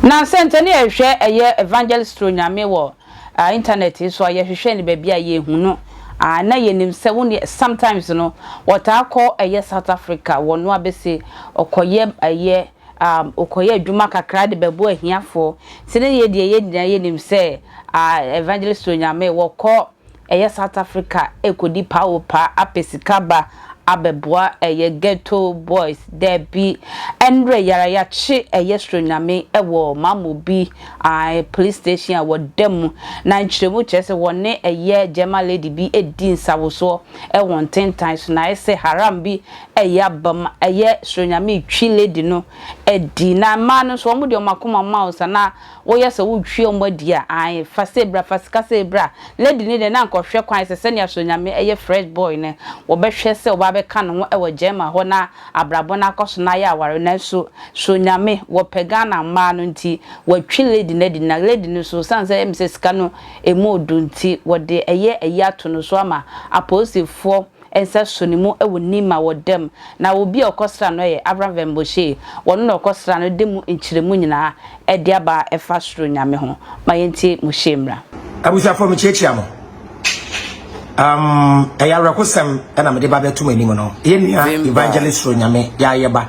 Na nsɛntɛ ne yɛhwɛ ɛyɛ Evangelist Onyame wɔ internet yi so a, yɛhwehwɛ ne baabi a yɛhu no a, na yɛnim sɛ wo ne sometimes no wɔtaa kɔ ɛyɛ South Africa, wɔno abɛse ɔkɔyɛ ɛyɛ ɔkɔyɛ adwuma kakra de bɛbɔ ahiafoɔ. Nti ne yɛ deɛ, yɛ nyinaa yɛnim sɛ Evangelist Onyame wɔkɔ ɛyɛ South Africa ɛkɔdi pawo pa apɛ sika ba abɛboa ɛyɛ ghetto boys. Dɛbi, ɛnrɛ yara yɛakye ɛyɛ Sronyame ɛwɔ Mamobi police station a wɔda mu, na nkyerɛmu kyerɛ sɛ wɔne ɛyɛ German lady bi edi nsawosoɔ ɛwɔ ntentan so, na ayɛ sɛ haram bi ɛyɛ abam, ɛyɛ Sronyame twi lady no ɛdi. Na mmaa no nso, wɔn deɛ, wɔn akoma ma wo sa na woyɛ sɛ wotwi wɔn adi a, ae, fa se bra, fa sika se bra. Lady ne deɛ, na nkɔhwɛ kwan sɛ sɛnea Sronyame ɛyɛ fresh boy no, wɔbɛhwɛ sɛ wɔba bɛka ne ho ɛwɔ German hɔ na abrabɔ no akɔ so na ayɛ aware. Nanso Sronyame wɔpɛ Ghana mmaa no, nti wɔatwi lady no adi. Na lady no nso, san sɛ ɛmi sɛ sika no emu odu, nti wɔde ɛyɛ ato no so ama apolisifoɔ nsa so ne mu wɔ nim a wɔdam. Na obi a ɔkɔsra no yɛ Abraham Vemboshe, wɔno na ɔkɔsra no de mu nkyerɛmu nyinaa ɛde aba ɛfa Soro Nyame ho. Ma yɛntie mo hyɛ mmra. Abusuafoɔ, mekyiakyia mo. Ɛyɛ awerɛkosɛm ɛna mede ba bɛto mo anim no. Yɛn nua Evangelist Soro Nyame yɛayɛ ba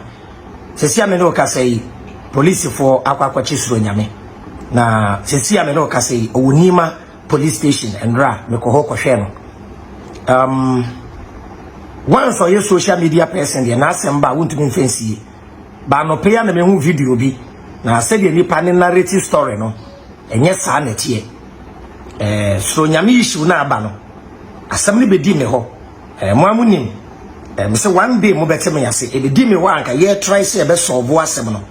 sɛsi a me ne wo kasa yi, polisifoɔ akɔ akɔkye Soro Nyame, na sɛsi a me ne wo kasa yi, ɔwɔ Nima Police Station. Nwura mekɔ hɔ kɔhwɛ no. Once ɔyɛ social media person deɛ, n'asɛm ba a, wontumi mfa nsie. Ba anɔpɛ yi a na mehu video bi na sɛdeɛ nipa ne narrative story no, ɛnyɛ saa na ɛteɛ. Soro Nyame issue no aba no, asɛm no bɛdi me hɔ. Mo a mo nim sɛ one day mobɛte me ase. Ɛbɛdi me hɔ a, anka yɛtry sɛ yɛbɛsolve asɛm no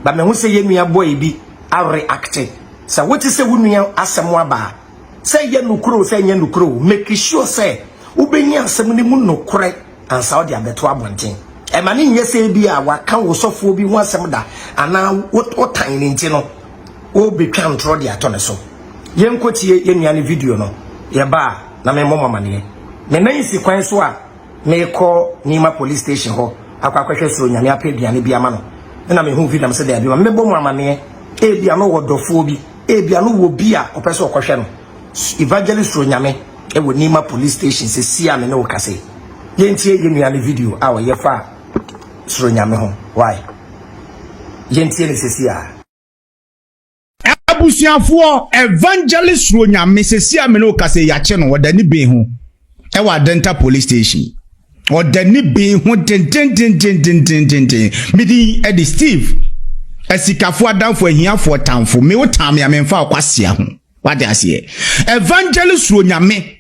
ba. Mehu sɛ yɛn nua boy bi areact sɛ wote sɛ wo nua asɛm aba a, sɛ ɛyɛ nokorɛ o, sɛ ɛnyɛ nokorɛ o, make sure sɛ wobɛnya asɛm no mu nokorɛ ansa wode abɛto abɔnten. Ɛma ne nyɛ sɛ bi a waka wo sɔfoɔ bi ho asɛm da anaa wotan ne nti no, wobɛtwa ntorɔ de atɔ ne so. Yɛnkɔtie yɛn nua no video no. Yɛba a, na memmɔ mo amanneɛ. Me nan si kwan so a mekɔ Nima Police Station hɔ akɔ akɔhwɛ Soro Nyame, apɛ aduane bi ama no, ɛna mehu video am sɛ daabi, ma mebɔ mo amanneɛ. Ebia no wɔ dɔfoɔ bi, ebia no wɔ bi a ɔpɛ sɛ ɔkɔhwɛ no. Evangelist Soro Nyame ɛwɔ Nima Police Station sɛ si a me ne wo kasa yi. Yɛntie yɛn nua no video a ɔyɛ fa Soro Nyame ho. Why, yɛntie ne sɛsi a. Abusuafoɔ, Evangelist Soro Nyame, sɛsi a me ne wo kasa yi, yɛakye no, ɔda ne bin ho ɛwɔ Adenta Police Station. Ɔda ne bin ho dendendendendendenden. Mede ɛde Steve asikafoɔ adamfo, ahiafoɔ tamfo. Me wo tam ya, memfa ɔkwasia ho. Wate aseɛ? Evangelist Soro Nyame,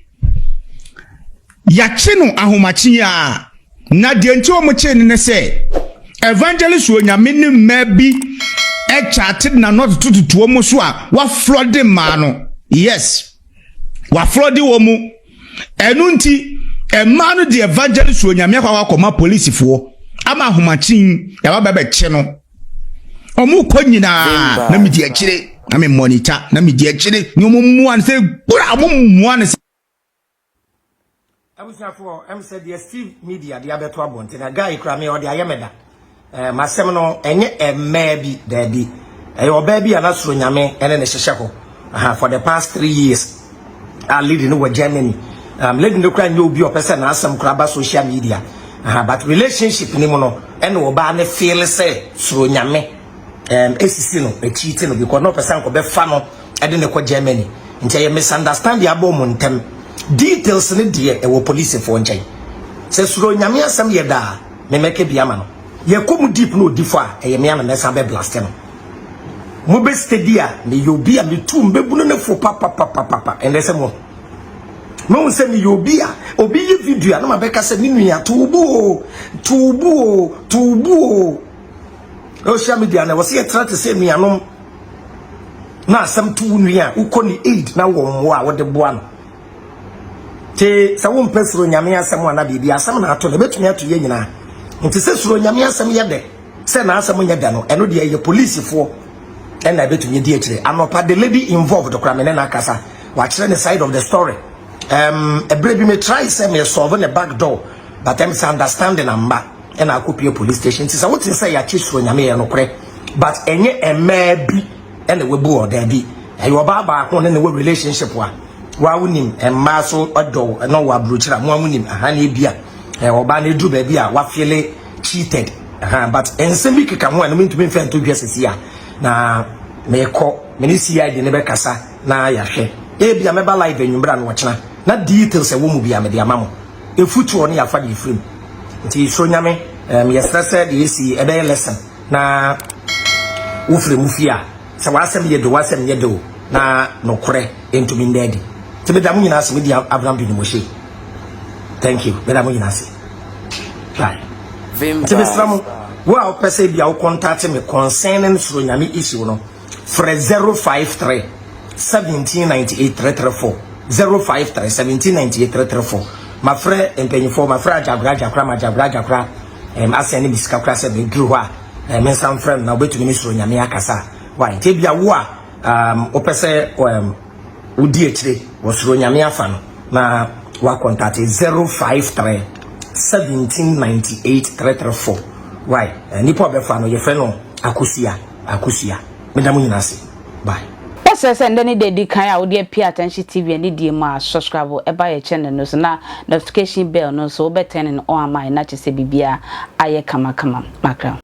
yɛakye no ahomakye a, na deɛ nti wɔn kye no ne sɛ Evangelist Soro Nyame ne mmaa bi ɛkyate na no atotototo wɔn so a waflood mmaa no. Yes, waflood wɔn mu. Ɛno nti mmaa no de Evangelist Soro Nyame akɔ akɔma polisifoɔ ama ahomakye yaba bɛbɛkye no. Ɔmo kɔ nyinaa na mi di akyire, na mi monitor, na mi di akyire na ɔmo mua no sɛ gbura, ɔmo mua no sɛ. Abusuafoɔ, sɛ deɛ Steve Media de abɛto abɔnten na guy kura me, ɔde ayɛ me da. Masɛm no ɛnyɛ mmaa bi, daabi, ɛyɛ ɔbaa bi a na Soro Nyame ɛne ne hyehyɛ hɔ aha for the past 3 years a lady no wɔ Germany. Lady no kura nyɛ obi a ɔpɛ sɛ n'asɛm kura ba social media aha, but relationship ni mu no, ɛna ɔbaa ne feel sɛ Soro Nyame esisi no, ekyiti no, because na ɔpɛ sɛ nkɔbɛfa no ɛde ne kɔ Germany. Nti ɛyɛ misunderstanding abɔ ɔmo ntɛm. Details ne deɛ, ɛwɔ polisifoɔ nkyɛn. Sɛ Soro Nyame asɛm yɛ daa, memɛka bi ama no. Yɛkɔ mu deep na odi fo a, ɛyɛ mea na mɛsan bɛ blast no. Mo bɛ steady a, meyɛ obi a metu mbɛbunu ne fo papapapapa. Ɛnɛ sɛ mo mehu sɛ meyɛ obi a obi yi video a, na mabɛka sɛ me nua, toobu o, toobu o, toobu o. Social media na wɔsɛ yɛtena te sɛ nuanom, na asɛm to wo nua a, wokɔ ne aid na wɔ mmoa a wode boa no. Te sɛ wompɛ Soro Nyame asɛm ana biribi asɛm na ato no, ɛbɛtumi ato yɛ nyinaa. Nti sɛ Soro Nyame asɛm yɛ dɛ, sɛ n'asɛm nyɛ dɛ no, ɛno deɛ, ɛyɛ polisifoɔ ɛna ɛbɛtumi adi akyire. Anɔpa, the lady involved kora, me ne no akasa, wakyerɛ ne side of the story. Ɛberɛ bi me try sɛ me solve ne back door, but misunderstanding amba, ɛna akɔpie police station. Nti sɛ wote sɛ yɛakye Soro Nyame, yɛ nokorɛ. But ɛnyɛ mmaa bi ɛna wabu wɔ daabi. Ɛyɛ ɔbaa baako ne ne wɔ relationship a wa wonim mmaa so ɔdɔ na wɔ aburokyire a mo a monim aha na ebi a ɔbaa no eduru baabi a wafeel cheated. Aha, but nsɛm bi keka ho a no mentumi mfɛ nto dwa sisi a na mekɔ me ne CID ne bɛkasa na yɛahwɛ. Ebi a mɛba live anwummerɛ no wɔkyena na details ɛwɔ mu bi a mede ama mo. Efutuo ne yɛafa de efirim. Nti soro Nyame, yɛsrɛ sɛ deɛ esi ɛbɛyɛ lesson na wofiri mu fie a sɛ w'asɛm yɛ do, w'asɛm yɛ do na nokorɛ ntumi nda adi. Nti meda mo nyinaa ase. Medi Abraham bi ne. Thank you, meda mo nyinaa ase. Bye. Nti mesrɛ mo, wo a wopɛ sɛ bia wo contact me concerning soro Nyame issue no, frɛ 053 1798 334, 053 1798 334. Mafrɛ mpanyinfoɔ, mafrɛ agyagora agyakora ma agyagora agyakora asɛn ne me sika kora sɛ meduru hɔ a me nsa mfrɛ no na wobɛtumi ne soro Nyame akasa. Why nti bia wo a wopɛ sɛ wodi akyire wɔ soro Nyame afa no na wacontact 053 1798 334. Why nipa ɔbɛfa no yɛfrɛ no Akosua. Akosua, meda mo nyinaa ase. Bye. Ɛsɛ sɛ ndɛ ne da di kan a wode apia Attention TV ani die mu a, subscribe ɛba yɛ channel no so na notification bell no nso wobɛturn no on ama na kyerɛ sɛ biribiara ayɛ kamakama makra.